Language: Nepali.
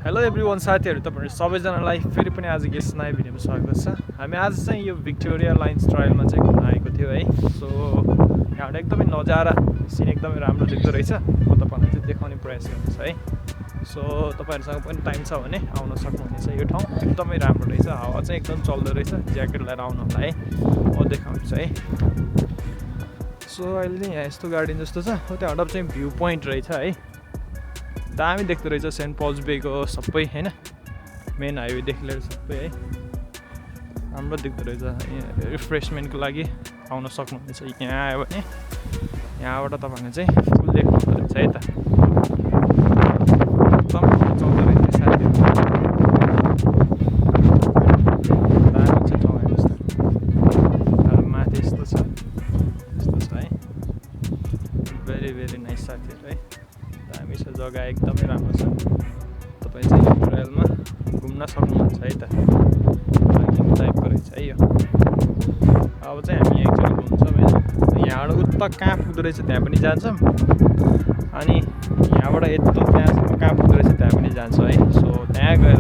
हेलो एभ्रिवान साथीहरू तपाईहरु सबैजनालाई फेरि पनि आज यस नयाँ भिडियोमा स्वागत छ। हामी आज चाहिँ यो भिक्टोरिया लाइन्स ट्रायलमा चाहिँ घुम्न आएको थियो है। सो यहाँबाट एकदमै नजारा सिन एकदमै राम्रो देख्दो रहेछ। म तपाईहरुलाई चाहिँ देखाउने प्रयास गर्छु है। सो तपाईहरुसँग पनि टाइम छ भने आउन सक्नुहुनेछ। यो ठाउँ एकदमै राम्रो रहेछ। हावा चाहिँ एकदम चल्दो रहेछ। ज्याकेट लिएर आउनु होला है। म देखाउँछु है। सो अहिले चाहिँ यहाँ यस्तो गार्डन जस्तो छ। हो त्यहाँबाट चाहिँ भ्यू पोइन्ट रहेछ है। दामी देख्दो रहेछ सेन्ट पल्स बेको सबै हैन, मेन हाइवेदेखि लिएर सबै है। राम्रो देख्दो रहेछ। यहाँ रिफ्रेसमेन्टको लागि आउन सक्नुहुनेछ। यहाँ आयो भने यहाँबाट तपाईहरुले चाहिँ फुल देख्नुहुन्छ रहेछ है त। एकदम चल्दो रहेछ साथीहरु। दामी छ ठाउँ यस्तो। अब माथि यस्तो छ है। भेरी नाइस साथीहरु है। दामी छ जग्गा एकदमै राम्रो छ। तपाई चाहिँ यो ट्रायलमा घुम्न सक्नुहुन्छ है त। ट्रेकिङ टाइपको रहेछ है यो। अब चाहिँ हामी एकचोटि घुम्छौँ हैन। यहाँबाट उता कहाँ पुग्दो रहेछ त्यहाँ पनि जान्छौँ। अनि यहाँबाट यत्रो त्यहाँसम्म कहाँ पुग्दो रहेछ त्यहाँ पनि जान्छौँ है। सो त्यहाँ गएर